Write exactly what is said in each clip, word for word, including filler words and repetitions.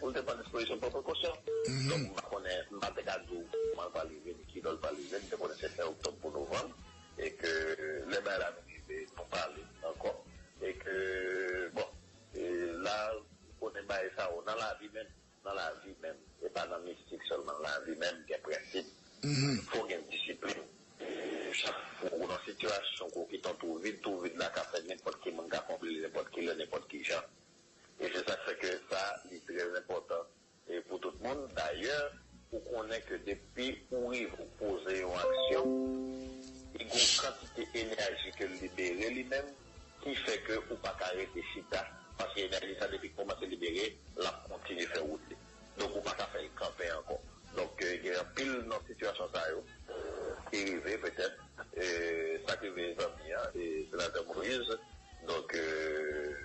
pou l te pran dispozisyon pou prekosyon. Donk, m pa konnen, m pa te ka di w kòman l pral rive, ni kilè l pral rive, m te konnen se fen oktòb pou novanm, e ke lè bagay la vin rive, nou pale ankò, e ke, bon, e la, ou konnen bagay sa yo, nan lavi menm, nan lavi menm, e pa nan mistik sèlman, nan lavi menm, gen prensip. Fò gen disiplin. Chak fwa ou nan sitiyasyon ke w kite yon twou vid, twou vid la ka fè nenpòt ki moun ka konble li nenpòt ki lè, nenpòt ki jan. E se sa k fè ke sa, li trè enpòtan e pou tout moun. Dayè, ou konnen ke depi ou rive ou poze yon aksyon, li gen yon kantite enèji ke l libere li menm, ki fè ke ou pa ka rete chita, paske enèji sa depi kòmanse libere, l ap kontinye fè wout li. Donk ou pa ka fè l kanpe ankò. Donk, eh, gen anpil nan sitiyasyon sa yo ki rive, petèt, eh, sa k rive zanmi an, eh, senatè Moïse. Donk, eh,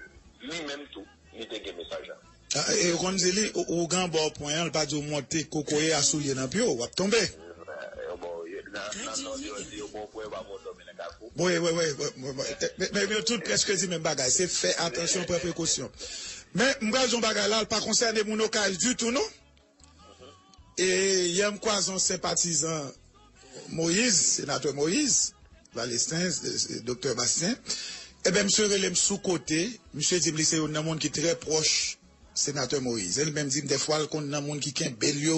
li menm tou, li te gen mesaj la. Ah, e yo konn di li, ou, ou gen bò pwen an, li pa di w monte kokoye a soulye nan pye w, w ap tonbe. Eh, bon, yo, nan, nan, nan, yo di yo bon pwen, pa bon dòmi nan kafou. Bon, wi, wi, wi, wi, wi, wi. Men, men, men yo tout prèske di menm bagay. Se fè atansyon, pran prekosyon. Men, m pral di yon bagay la, l pa konsène moun Okay ditou, non. E yè m kwaze yon senpatizan Moïse, senatè Moïse, Valesten, eh, eh, doktè Bastien. Ebyen, misye rele m sou kote, misye di m li se youn nan moun ki trè pwòch senatè Moïse. E li menm di m dèfwa l konn nan moun ki kenbe l yo,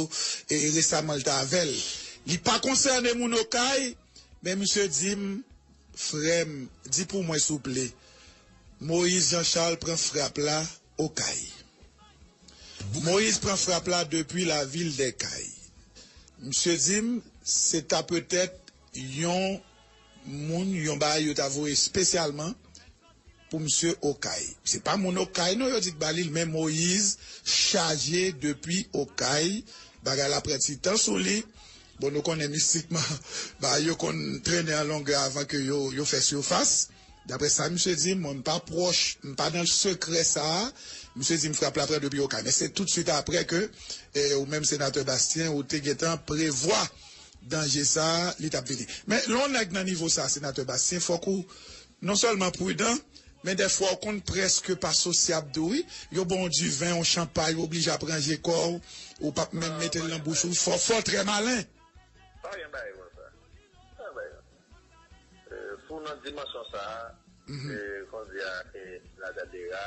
e resaman l t avè l. Li pa konsène moun Okay, men misye di m, frè m, di pou mwen souple, Moïse Jean Charles pran frap la Okay. Moïse pran frap la depi lavil dè Kay. Misye di m, se ta petèt yon moun, yon bagay yo ta voye espesyalman pou misye Okay. Se pa moun Okay non yo di k ba li l, men Moïse chaje depi Okay. Bagay la pran ti tan sou li. Bon, nou konnen mistikman, bagay yo konn trennen an longè avan ke yo, yo fè sifas. Daprè sa misye di m, mwen m pa pwòch, m pa nan sekrè sa a. Misye di m frap la pran depi Okay. Men se toutswit aprè ke, eh, ou menm senatè Bastien, ou te gentan prevwa danje sa a, li t ap vini. Men lè yon nèg nan nivo sa a, senatè Bastien, fòk ou non sèlman pridan, men dèfwa ou konn prèske pa sosyab tou, wi. Yo ba w yon diven, yon chanpay, ou oblije ap ranje kò w, ou p ap menm mete l nan bouch ou. Fò, fò w trè malen. Pa gen bagay konsa. Pa gen bagay konsa. Eh, si w nan dimansyon sa a, eh, kondi a, eh, la gadera,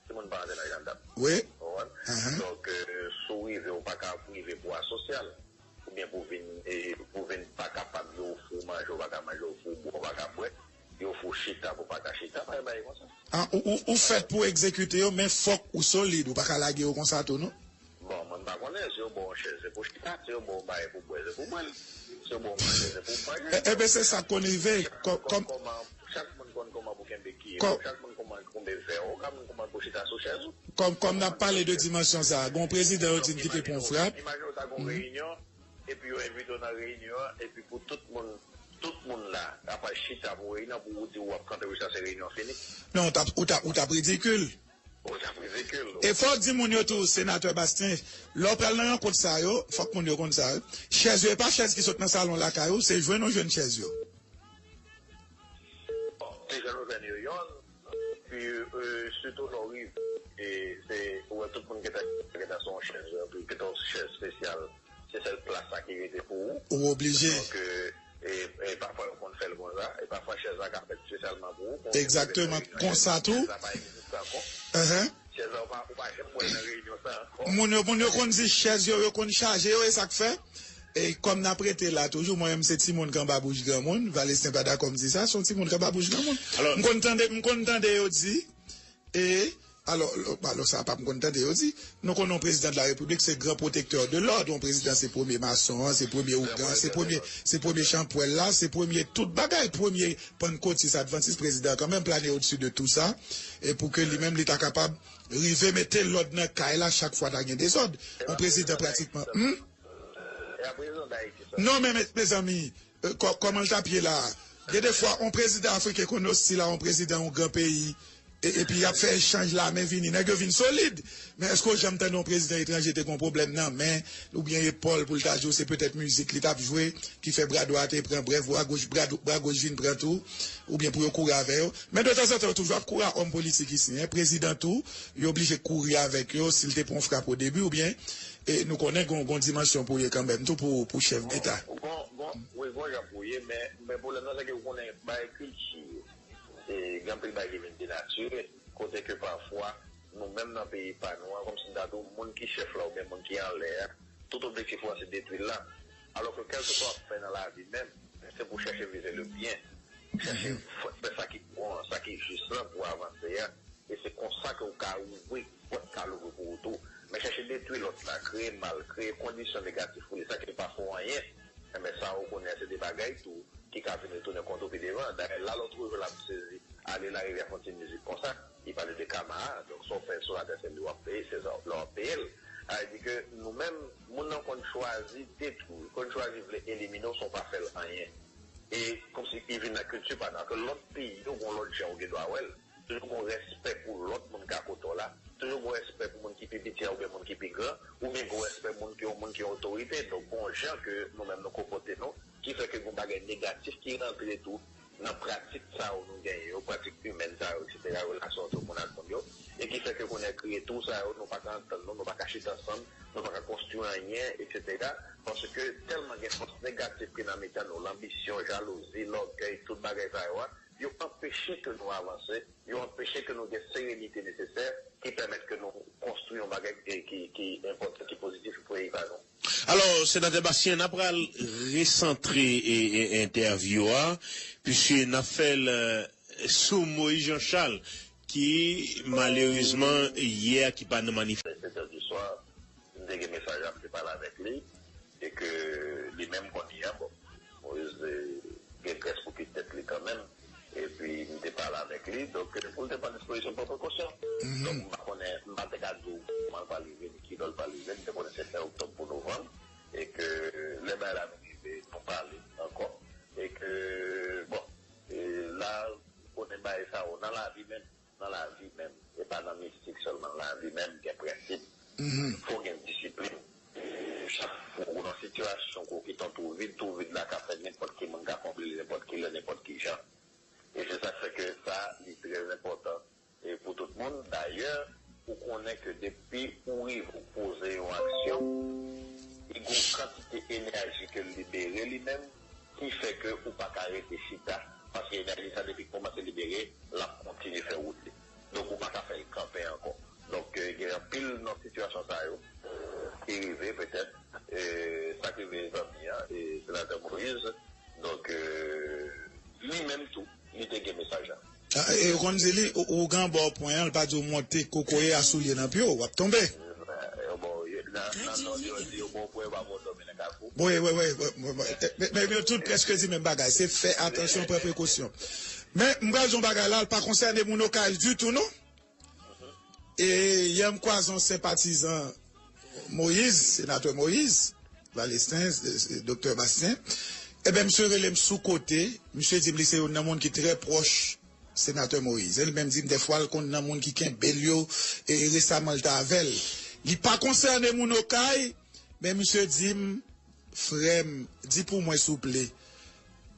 timoun pa antre nan jandam. Wi. Ou konprann? Donk, eh, si w rive, ou pa ka rive pou asosyal. Oubyen pou vin, eh, pou vin pa kapab, yo ofri w manje, ou pa ka manje, ofri w bwè, ou pa ka bwè, yo ofri w chita pou w pa ka chita, pa gen bagay konsa. Ah, ou, ou, ou fèt pou egzekite yo, men fòk ou solid, ou pa ka lage yo konsa tou, non? Bon, mwen m pa konnen, si yo ba w yon chèz, se pou chita, si yo ba w yon bagay pou bwè, se pou bwè l, si yo ba w manje, se pou manje. E, ebyen, se sa k konn rive, kò-, kòm, kòman, chak moun konn kòman pou kenbe kiyè w, chak moun konn kòman pou kenbe vè w, chak moun konn kòman pou chita sou chèz ou. Kòm, kòm n ap pale de dimansyon sa a, gen yon prezidan yo di n ki te pran yon frap. Imajine w ta gen yon reyinyon, epi yo envite w nan reyinyon an, epi pou tout moun, tout moun la, apral chita pou reyinyon, pou ou di w ap kanpe pou chita, se reyinyon an fini. Non, ou t ap, ou t ap, ou t ap ridikil. Ou t ap ridikil. E fò w di moun yo tou, senatè Bastien, lè w pral nan rankont sa yo, fòk moun yo konn sa, wi. Chèz yo, e pa chèz ki sot nan salon lakay ou, se jwenn ou jwenn chèz yo. Bon, se jwenn ou jwenn yo yonn, epi, eh, sitou lè w rive, e se, ou wè tout moun gentan, gentan sou yon chèz, epi gentan yon chèz espesyal, se sèl plas la ki rete pou ou. Ou oblije. Donk, eh, e, e pafwa yo konn fè l konsa, e pafwa chèz la ka fèt espesyalman pou ou. Egzakteman, konsa tou. Chèz la pa egziste ankò. Chèz la, ou pa, ou pa janm wè l nan reyinyon sa ankò. Moun yo, moun yo konn di chèz yo, yo konn chaje yo, e sa k fè. E kòm n ap rete la toujou, mwen menm se timoun k anba bouch granmoun, Valesten pa dakò m di sa, se yon timoun k anba bouch granmoun. M konn tande, m konn tande yo di, e, alò, alò sa pa m konn tande yo di, nou konnen yon prezidan de la repiblik se gran pwotektè de lòd, yon prezidan se premye mason an, se premye ougan, se premye, se premye chanpwèl la, se premye tout bagay, premye pannkotis, advantis, prezidan kanmenm plane odsi de tou sa, e pou ke li menm li ta kapab rive mete lòd nan kay la chak fwa ta gen dezòd. Yon prezidan pratikman, hmm? Non, men, men, mezanmi, eh, kò-, kòman l t ap ye la a? Gen de fwa, yon prezidan afriken konn ostil a yon prezidan yon gran peyi. E- epi y ap fè echanj lame vini. Nèg yo vin solid. Men èske w janm tande yon prezidan etranje te gen yon pwoblèm nan men oubyen epòl pou l ta jwe, se petèt mizik li t ap jwe ki fè bra dwat te pran, brèf, bra goch, bra, bra goch vin pran tou, oubyen pou yo kouri avè yo. Men detanzantan, yo toujou ap kouri a òm politik isi, en, prezidan tou, yo oblije kouri avèk yo si l te pran yon frap o debi, oubyen e, nou konnen gon, gon dimansyon pou ye kanmenm tou pou, pou chèf deta. Gon, gon, wi, gon jan pou ye, men, men pwoblèm nan, se ke ou konnen bagay kilti yo. E, gen anpil bagay ki vin denatire, kote ke pafwa, nou menm nan peyi pa nou an, kòmsi m ta di w, moun ki chèf la oubyen moun ki anlè a, tout objektif ou an se detwi l la. Alò ke kèlkeswa w ap fè nan lavi menm, se pou chèche vize le byen. Chèche fè sa ki bon an, sa ki jis lan pou avanse a. E se konsa ke w ka ouvri pòt ka louvri pou ou tou. Men chèche detwi lòt la, kreye mal, kreye kondisyon negatif pou li, sa ki pa fè w anyen. Enben sa ou konnen se de bagay tou ki ka vin retounen kont ou pi devan. Dayè la lè w twouve l ap sezi, ale larivyè fè yon ti mizik konsa, li pale de kama a, donk sa w fè sou latè se li w ap peye, se sa lè w ap peye l. Sa vle di ke nou menm, moun nan konn chwazi detwi w, konn chwazi vle elimine w san w pa fè l anyen. E kòmsi li vin nan kilti pa nou, ke lòt peyi yo gon lòt jan ou gen dwa wè l. Toujou gon respè pou lòt moun k akote w la. Toujou gon respè pou moun ki pi piti a oubyen moun ki pi gran. Oubyen gon respè moun ki yon moun ki yon otorite. Donk, gon jan ke nou menm nou konpòte nou, ki fè ke gon bagay negatif ki rantre tou nan pratik sa yo nou genyen yo, pratik imèn sa yo, etsetera, relasyon ant moun ak moun yo, e ki fè ke kounye a kriye tou sa yo, nou pa ka antann nou, nou pa ka chita ansanm, nou pa ka konstwi anyen, etsetera. Paske tèlman gen fòs negatif ki nan mitan nou, lanbisyon, jalouzi, lògèy, tout bagay sa yo a, yo anpeche ke nou avanse, yo anpeche ke nou gen serenite nesesè ki pèmèt ke nou konstwi yon bagay ki, ki, ki enpòtan, ki pozitif pou peyi pa nou. Alò, Senatè Bastien, n a pral resantre e, e, entèvyou a, piske n ap fè l, e, sou Moïse Jean Charles, ki, malerezman, yè ki pa nan manifèstasyon. Sèt è di swa, m te gen mesaj la, m te pale avèk li, e ke li menm kounye a, bon, Moïse, e, gen grès pou kit tèt li kanmenm, epi m te pale avèk li, donk, e, pou l te pran dispozisyon pou prekosyon. Donk, m pa konnen, m pa te ka di w kòman l pral rive, ni kilè l pral rive, m te konnen se fen oktòb pou novanm, e ke lè bagay la vin rive, nou pale ankò, e ke, bon, e la, ou konnen bagay sa yo, nan lavi menm, nan lavi menm, e pa nan mistik sèlman, nan lavi menm, gen prensip. Fò gen disiplin. Chak fwa ou nan sitiyasyon ke ou kite yon twou vid, twou vid la ka fè nenpòt ki moun ka konble l, nenpòt ki lè, nenpòt ki jan. E se sa k fè ke sa, li trè enpòtan, e pou tout moun. Dayè, ou konnen ke depi ou rive ou poze yon aksyon, li gon kantite enèji ke l libere li menm, ki fè ke ou pa ka rete chita. Paske enèji sa, depi l kòmanse libere, l ap kontinye fè wout li. Donk, ou pa ka fè l kanpe ankò. Donk, e, gen anpil nan sitiyasyon sa yo ki rive, petèt, e, sa k rive zanmi an, e, Senatè Moïse. Donk, e, li menm tou, li te gen mesaj la. A, e, yo konn di li, ou, ou gen bò pwen an, l pa di w monte kokoye a soulye nan pye w, w ap tonbe. E, bon, e, nan, nan, nan, yo di, yo bon pwen, pa bon dòmi nan kafou. Wi, wi, wi, wi, wi, wi. E, men, men yo tout prèske di menm bagay. Se fè atansyon, pran prekosyon. Men, m pral di yon bagay la, l pa konsène moun Okay ditou, non. E yè m kwaze yon senpatizan Moïse, Senatè Moïse, Valesten, e, e, Doktè Bastien. Ebyen, misye rele m sou kote, misye di m li se youn nan moun ki trè pwòch Senatè Moïse. E li menm di m dèfwa l konn nan moun ki kenbe l yo, e resaman l t avè l. Li pa konsène moun Okay, men misye di m, frè m, di pou mwen souple,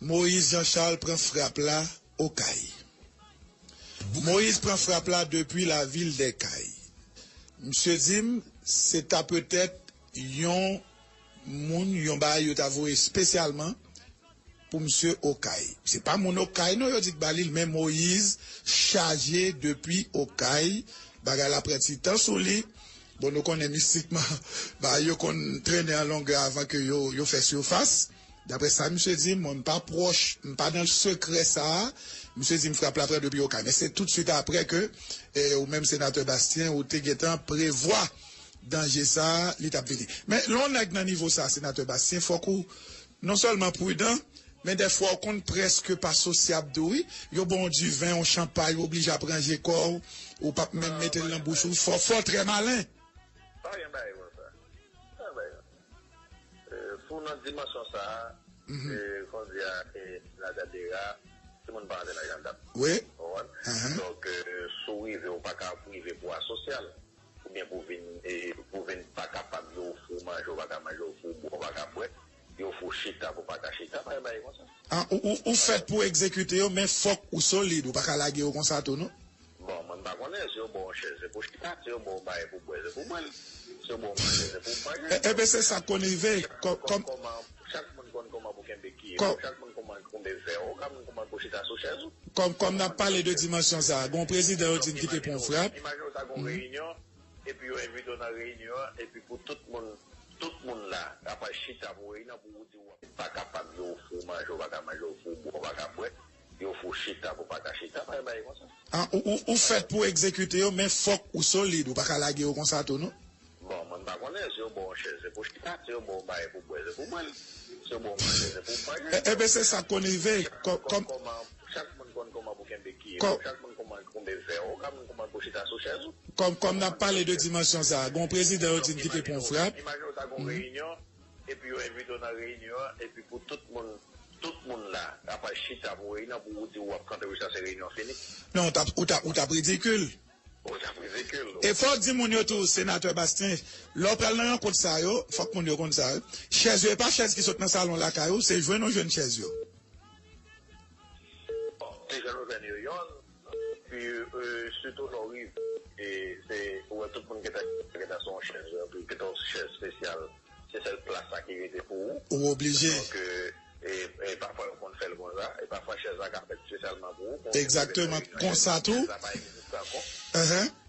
Moïse Jean Charles pran frap la Okay. Moïse pran frap la depi lavil dè Kay. Misye di m, se ta petèt yon moun, yon bagay yo ta voye espesyalman pou misye Okay. Se pa moun Okay non yo di k ba li l, men Moïse chaje depi Okay. Bagay la pran ti tan sou li. Bon, nou konnen mistikman, bagay yo konn trennen an longè avan ke yo, yo fè sifas. Daprè sa misye di m, mwen m pa pwòch, m pa nan sekrè sa a. Misye di m frap la pran depi Okay. Men se toutswit aprè ke, e, ou menm Senatè Bastien, ou te gentan prevwa danje sa a, li t ap vini. Men lè yon nèg nan nivo sa a, Senatè Bastien, fòk ou non sèlman pridan, men dèfwa ou konn prèske pa sosyab tou, wi. Yo ba w yon diven, yon chanpay, ou oblije ap ranje kò w, ou p ap menm mete l nan bouch ou. Fò, fò w trè malen. Pa gen bagay konsa. Pa gen bagay konsa. E, si w nan dimansyon sa a, e, kounye a, e, la dadera, timoun pa antre nan jandam. Wi. Ou Donk, si w rive, ou pa ka rive pou asosyal. Oubyen pou vin, e, pou vin pa kapab, yo ofri w manje, ou pa ka manje, yo ofri w bwè, ou pa ka bwè. Yo ofri w chita, pou pa ka chita, pa gen bagay konsa. Ah, ou, ou, ou fèt pou egzekite yo, men fòk ou solid, ou pa ka lage yo konsa tou, non? Bon, mwen m pa konnen, si yo ba w yon chèz, se pou chita, si yo ba w yon bagay pou bwè, se pou bwè l, si yo ba w manje, se pou manje. E, ebyen, se sa k konn rive. Kò-, kòm, chak moun konn kòman pou kenbe kye, chak moun konn kòman pou kenbe vè, ou ka moun konn kòman pou chita sou chèz ou. Kòm, kòm n ap pale de dimansyon sa a, gen yon prezidan yo di n ki te pran yon frap. Imajine w ta gen yon reyinyon, epi yo envite w nan reyinyon an, epi pou tout moun, tout moun la, apa chita pou reyinyon, pou ou di w pa kapab, yo ofri w manje, ou pa ka manje, yo ofri w bwè, ou pa ka bwè, yo ofri w chita, pou pa ka chita, pa gen bagay konsa. Ah, ou, ou, ou fèt pou egzekite yo, men fòk ou solid, ou pa ka lage yo konsa tou, non? Bon, mwen m pa konnen, si yo ba w yon chèz, se pou chita, si yo ba w yon bagay pou bwè, se pou bwè l, si yo ba w manje, se pou manje. E, ebyen, se sa k konn rive. Kò-, kòm, chak moun konn kòman pou kenbe kye, chak moun konn kòman pou kenbe vè, ou ka moun konn kòman pou chita sou chèz ou. Kòm, kòm n ap pale de dimansyon sa a, gen yon prezidan yo di n ki te pran yon frap. Imajine w ta gen yon reyinyon, epi yo envite w nan reyinyon an, epi pou tout moun, tout moun la, apa chita pou reyinyon, pou ou di w ap kanpe pou chita, se reyinyon fini. Non, ou t ap, ou t ap, ou t ap ridikil. Ou t ap ridikil. E fò w di moun yo tou, senatè Bastien, lè w pral nan rankont sa yo, fòk moun yo konn sa, wi. Chèz yo, e pa chèz ki sot nan salon lakay ou, se jwenn ou jwenn chèz yo. Bon, se jwenn ou jwenn yo yonn, epi, e, sitou lè w rive, e, se, ou wè tout moun gentan, gentan sou yon chèz, epi gentan yon chèz espesyal. Se sèl plas la ki rete pou ou. Ou oblije. Donk, e, e, e pafwa yo konn fè l konsa, e pafwa chèz la ka fèt espesyalman pou ou. Egzakteman, konsa tou. Chèz la pa egziste ankò.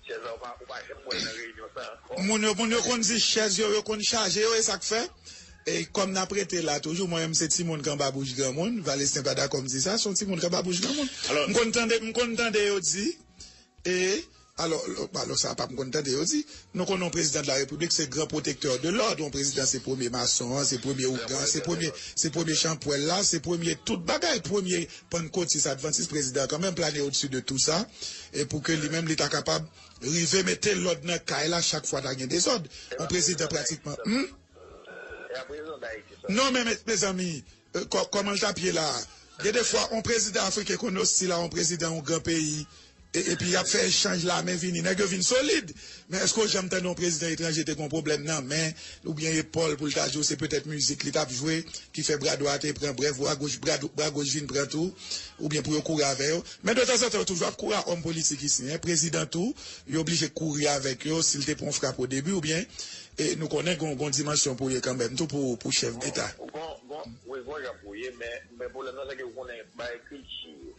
Chèz la, ou pa, ou pa janm wè l nan reyinyon sa ankò. Moun yo, moun yo konn di chèz yo, yo konn chaje yo, e sa k fè. E kòm n ap rete la toujou, mwen menm se timoun k anba bouch granmoun, Valestin pa dakò m di sa, se yon timoun k anba bouch granmoun. M konn tande, m konn tande yo di, e, alò, alò, sa pa m konn tande yo di, nou konnen yon prezidan de la repiblik se gran pwotektè de lòd, yon prezidan se premye mason an, se premye ougan, se premye, se premye chanpwèl la, se premye tout bagay, premye pannkotis, advantis, prezidan kanmenm plane odsi de tou sa, e pou ke li menm li ta kapab rive mete lòd nan kay la chak fwa ta gen dezòd. Yon prezidan pratikman, hmm? Non, men, men, mezanmi, e, kò-, kòman l t ap ye la a? Gen de fwa, yon prezidan afriken konn ostil a yon prezidan yon gran peyi, e, epi y ap fè echanj lame vini, nèg yo vin solid. Men èske w janm tande yon prezidan etranje te gen yon pwoblèm nan men oubyen epòl pou l ta di w se petèt mizik li t ap jwe ki fè bra dwat te pran, brèf, bra goch, bra dou-, bra goch vin pran tou, oubyen pou yo kouri avè yo? Men detanzantan, yo toujou ap kouri a òm politik isi, en, prezidan tou, yo oblije kouri avèk yo, si l te pran yon frap o debi, oubyen, e, nou konnen gon, gon dimansyon pou ye kanmenm tou pou, pou chèf deta. Gon, gon, wi, gon jan pou ye, men, men pwoblèm nan, se ke ou konnen bagay kilti yo.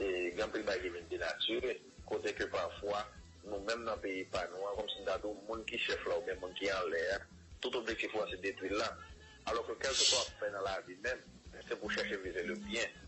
E, gen anpil bagay ki vin denatire, kote ke pafwa, nou menm nan peyi pa nou an, kòmsi m ta di w, moun ki chèf la oubyen moun ki anlè a, tout objektif ou an se detwi l la. Alò ke kèlkeswa w ap fè nan lavi menm, se pou chèche vize le byen.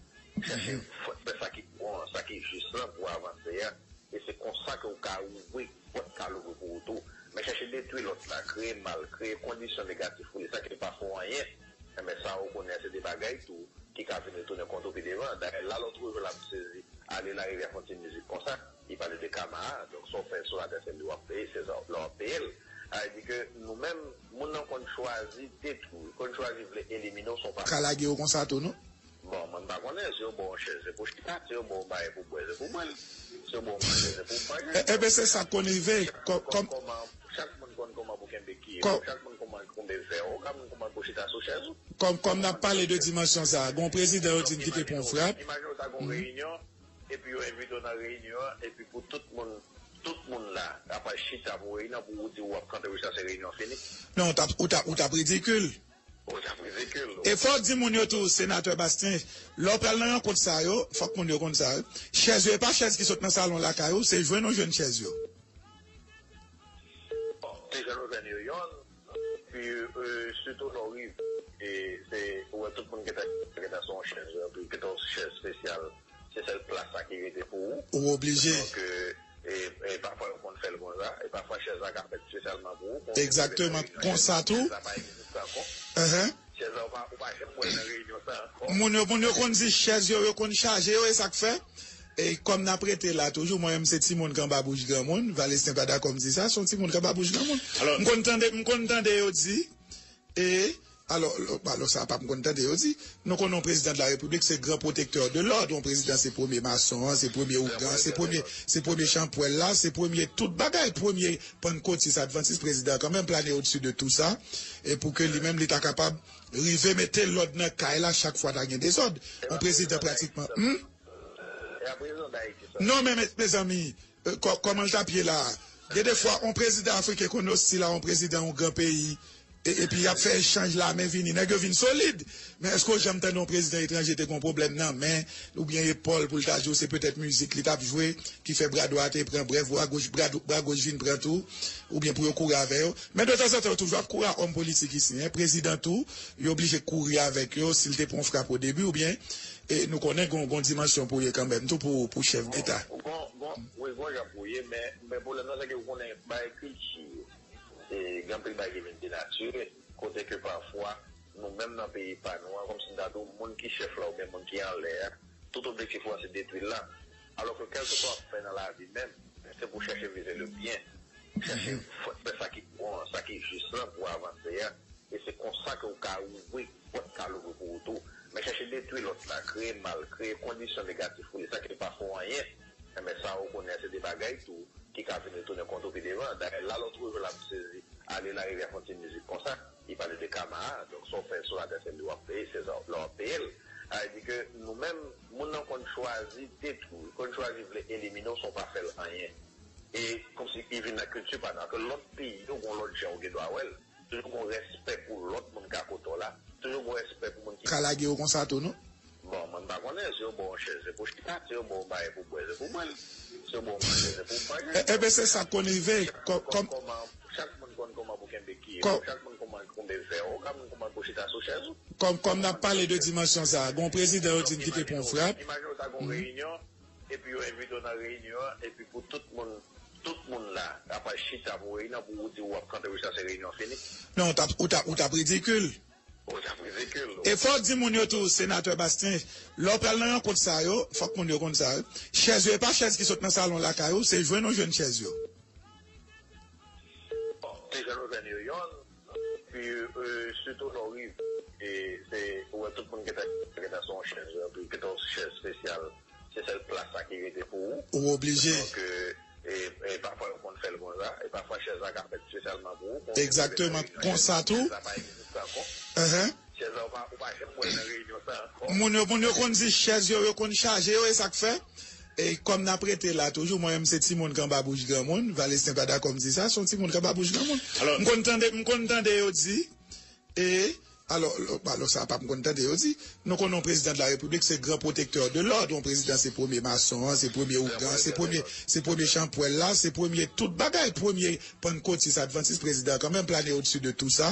Chèche fè, fè sa ki bon an, sa ki jis lan pou avanse a. E se konsa ke w ka ouvri, pòt ka louvri pou ou tou. Men chèche detwi lòt la, kreye mal, kreye kondisyon negatif pou li, sa ki pa fè w anyen. Enben sa ou konnen se de bagay tou ki ka vin retounen kont ou pi devan. Dayè, la lè w twouve w ap sezi, ale larivyè fè yon ti mizik konsa, li pale de kama a, donk sa w fè sou latè se li w ap peye, se sa lè w ap peye l. Sa vle di ke nou menm, moun nan konn chwazi detwi w, konn chwazi vle elimine w, se yon pa. Ka lage yo konsa tou, non? Bon, mwen m pa konnen, si yo ba w yon chèz, se pou chita, si yo ba w yon bagay pou bwè, se pou bwè l, si yo ba w manje, se pou manje. E, ebyen, se sa k konn rive. Kò-, kòm, chak moun konn kòman pou kenbe kye, chak moun konn kòman pou kenbe vè, ou ka moun konn kòman pou chita sou chèz ou. Kòm, kòm n ap pale de dimansyon sa a, gen yon prezidan yo di n ki te pran yon frap. Imajine w ta gen yon reyinyon, epi yo envite w nan reyinyon an, epi pou tout moun, tout moun la, apa chita pou reyinyon, pou ou di w ap kanpe pou chita, se reyinyon fini. Non, ou t ap, ou t ap, ou t ap ridikil. Ou t ap ridikil. E fò w di moun yo tou, senatè Bastien, lè w pral nan rankont sa yo, fòk moun yo konn sa, wi. Chèz yo, e pa chèz ki sot nan salon lakay ou, se jwenn ou jwenn chèz yo. Bon, se jwenn ou jwenn yo yonn, epi, e, sitou lè w rive, e, se, ou wè tout moun gentan, gentan sou yon chèz, epi gentan yon chèz espesyal, se sèl plas la ki rete pou ou. Ou oblije. Donk, e, e, e pafwa yo konn fè l konsa, e pafwa chèz la ka fèt espesyalman pou ou. Egzakteman, konsa tou. Chèz la pa egziste ankò. Chèz la, ou pa, ou pa janm wè l nan reyinyon sa ankò. Moun yo, moun yo konn di chèz yo, yo konn chaje yo, e sa k fè. E kòm n ap rete la toujou, mwen menm se timoun k anba bouch granmoun, Valestin pa dakò m di sa, se yon timoun k anba bouch granmoun. M konn tande, m konn tande yo di, e, Alò, alò sa pa m konn tande yo di, nou konnen yon prezidan de la repiblik se gran pwotektè de lòd, yon prezidan se premye mason an, se premye ougan, se premye, se premye chanpwèl la, se premye tout bagay, premye pannkotis, advantis, prezidan kanmenm plane odsi de tou sa, e pou ke li menm li ta kapab rive mete lòd nan kay la chak fwa ta gen dezòd. Yon prezidan pratikman, hmm? Non, men, men, mezanmi, kòman l t ap ye la a? Gen de fwa, yon prezidan afriken konn ostil a yon prezidan yon gran peyi, epi y ap fè echanj lamen vini, nèg yo vin solid. Men èske w janm tande yon prezidan etranje te gen yon pwoblèm nan men oubyen epòl pou l ta jwe, se petèt mizik li t ap jwe ki fè bra dwat te pran brèf, bra goch, bra, bra goch vin pran tou, oubyen pou yo kouri avè yo? Men de tanzantan, yo toujou ap kouri a òm politik isi, en, prezidan tou, yo oblije kouri avèk yo, si l te pran yon frap o debi, oubyen, e nou konnen gon, gon dimansyon pou ye kanmenm tou pou, pou chèf deta. Gon, gon, wi, gon jan pou ye, men, men pwoblèm nan, se ke ou konnen, bay kilti yo. E gen anpil bagay ki vin denatire, kote ke pafwa, nou menm nan peyi pa nou an, kòmsi n ta di w, moun ki chèf la oubyen moun ki anlè a, tout objektif ou an se detwi l la. Alò ke kèlkeswa w ap fè nan lavi menm, se pou chèche vize le byen, chèche fè sa ki bon an, sa ki jis lan pou avanse a. E se konsa ke w ka ouvri, pòt ka louvri pou ou tou. Men chèche detwi lòt la, kreye mal, kreye kondisyon negatif pou li, sa ki pa fè w anyen. Enben sa ou konnen se de bagay tou ki ka vin retounen kont ou pi devan. Dayè la lòt jou l ap sezi, ale larivyè fè yon ti mizik konsa, li pale de kama a, donk sa w fè sou latè se li w ap peye, se lè w ap peye l. Sa vle di ke nou menm, moun nan konn chwazi detwi w, konn chwazi vle elimine w san w pa fè l anyen. E kòmsi li vin nan kilti pa nou, ke lòt peyi yo gon lòt jan ou gen dwa wè l. Toujou gon respè pou lòt moun ka kote w la. Toujou gon respè pou moun ki ka lage yo konsa tou, non? Bon, mwen m pa konnen, si yo ba w yon chèz, se pou chita, si yo ba w yon bagay pou bwè, se pou bwè l. Si yo ba w yon manje, se pou manje. Enben, se sa k konn rive. Chak moun konn kòman, chak moun konn kòman pou kenbe kiye, chak moun konn kòman pou kenbe vè, chak moun konn kòman pou chita sou chèz ou. Kòm, kòm n ap pale de dimansyon sa a, gon prezidan yo di n ki te pran yon frap. Imajine w ta gon reyinyon, epi yo envite w nan reyinyon an, epi pou tout moun, tout moun la, ap al chita pou reyinyon, pou ou di w ap kanpe pou chita se reyinyon fini. Non, ou t ap, ou t ap, ou t ap ridikil. Ou t ap ridikil. E fò w di moun yo tou, senatè Bastien, lè w pral nan rankont sa yo, fòk moun yo konn sa, wi. Chèz yo, e pa chèz ki sot nan salon lakay ou, se jwenn ou jwenn chèz yo. Bon, se jwenn ou jwenn yo yonn, epi, euh, sitou lè w rive, e se, ou wè tout moun gentan, gentan sou yon chèz, epi gentan yon chèz espesyal. Se sèl plas sa ki rete pou ou. Ou oblije. Donk, e, e pafwa yo konn fè l konsa, e pafwa chèz la ka fèt espesyalman pou ou. Egzakteman, konsa tou. Chèz la pa egziste ankò. Chèz la, ou pa, ou pa janm wè l nan reyinyon sa ankò. Moun yo, moun yo konn di chèz yo, yo konn chaje yo, e sa k fè. E kòm n ap rete la toujou, mwen menm se timoun k anba bouch granmoun, Valesten pa dakò m di sa, se yon timoun k anba bouch granmoun. M konn tande, m konn tande yo di, e, alò, alò sa pa m konn tande yo di, nou konnen yon prezidan de la repiblik se gran pwotektè de lòd, yon prezidan se premye mason an, se premye ougan, se premye, se premye chanpwèl la, se premye tout bagay, premye pannkotis, advantis, prezidan kanmenm plane odsi de tou sa,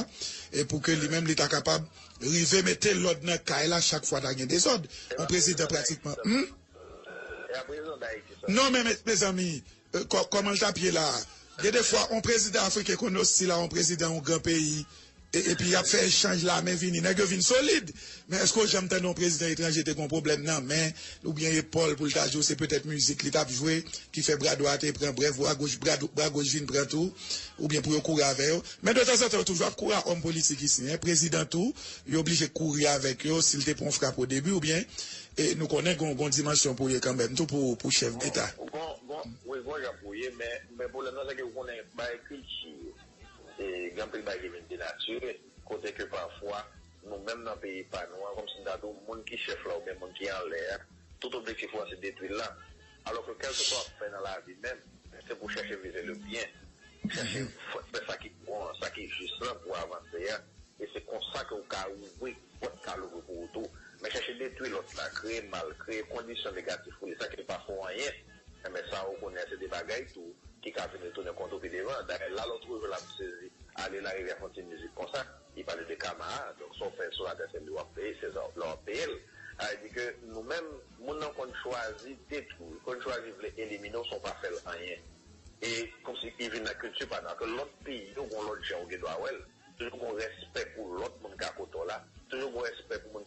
e pou ke li menm li ta kapab rive mete lòd nan kay la chak fwa ta gen dezòd. Yon prezidan pratikman, hmm? Non, men, men, mezanmi, kòman l t ap ye la a? Gen de fwa, yon prezidan afriken konn ostil a yon prezidan yon gran peyi, epi y ap fè echanj lamen vini, nèg yo vin solid. Men èske w janm tande yon prezidan etranje te gen yon pwoblèm nan men oubyen epòl pou l ta jwe, se petèt mizik li t ap jwe ki fè bra dwat te pran brèf, bra goch, bra, bra goch vin pran tou, oubyen pou yo kouri avè yo? Men de tanzantan, yo toujou ap kouri a òm politik isi, en, prezidan tou, yo oblije kouri avèk yo, si l te pran yon frap o debi, oubyen, e nou konnen gon, gon dimansyon pou ye kanmenm tou pou, pou chèf deta. Gon, gon, wi, gon jan pou ye, men, men pwoblèm nan, se ke ou konnen bagay kilti yo. E gen anpil bagay ki vin denatire, kote ke pafwa, nou menm nan peyi pa nou an, kòmsi n ta di w, moun ki chèf la oubyen moun ki anlè a, tout objektif ou an se detwi l la. Alò ke kèlkeswa w ap fè nan lavi menm, se pou chèche vize le byen, chèche fè sa ki bon an, sa ki jis lan pou avanse a. E se konsa ke w ka ouvri pòt ka louvri pou ou tou. Men chèche detwi lòt la, kreye mal, kreye kondisyon negatif pou li, sa ki pa fè w anyen. Enben sa ou konnen se de bagay tou ki ka vin retounen kont ou pi devan. Dayè la lòt jou l ap sezi, ale larivyè fè yon ti mizik konsa, li pale de kama a, donk sa w fè sou latè se li w ap peye, se lè w ap peye l. Sa vle di ke nou menm, moun nan konn chwazi detwi w, konn chwazi vle elimine w san w pa fè l anyen. E kòmsi li vin nan kilti pa nou, ke lòt peyi yo gon lòt jan ou gen dwa wè l. Toujou gon respè pou lòt moun ka kote w la. Toujou gon respè pou moun